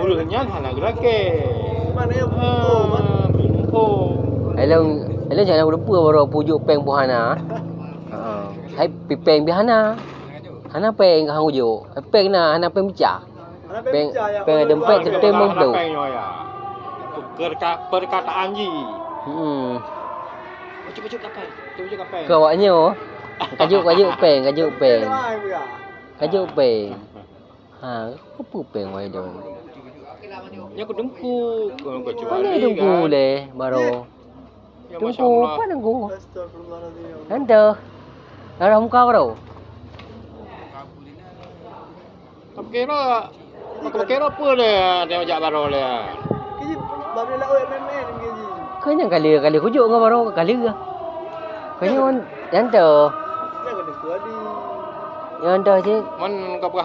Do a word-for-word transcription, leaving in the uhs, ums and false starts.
Ureueng nyan hana geulakèe. Mana yang berkumpul, man? Ah, berkumpul. Elong, elong jangan lupa baru pujuk pèng pun hana. Ha. Hai pèng pih hana. Hana pèng ka hang ujuk. Pèng na, hana pèng pecah. Hana pèng pecah, ya. Pèng dompet, hana pèng, hana pèng nyoe, ya. Perka-, perkataan jih. Hmm. Ujuk-ujuk kapèng. Ujuk-ujuk kapèng. Keu awak nyoe. Kajuk, kajuk pèng, kajuk pèng. Kajuk pèng. Ha, apa pèng wai dong? Nyan keu teungku, keu, keu Mana teungku leh, baru? Ya, Teungku, masya Allah. Apa teungku? Astagfirullahaladzim. Tante. Darah muka baru. Tak kira, tak kira apa leh, dia ajak baru leh. Kini babi laut M M N kini. Kau nyang kali, kali kujuk dengan baru kali ke? Kau nyang, yang tu. Yang kena kuat di. Yang tu cik. Man kau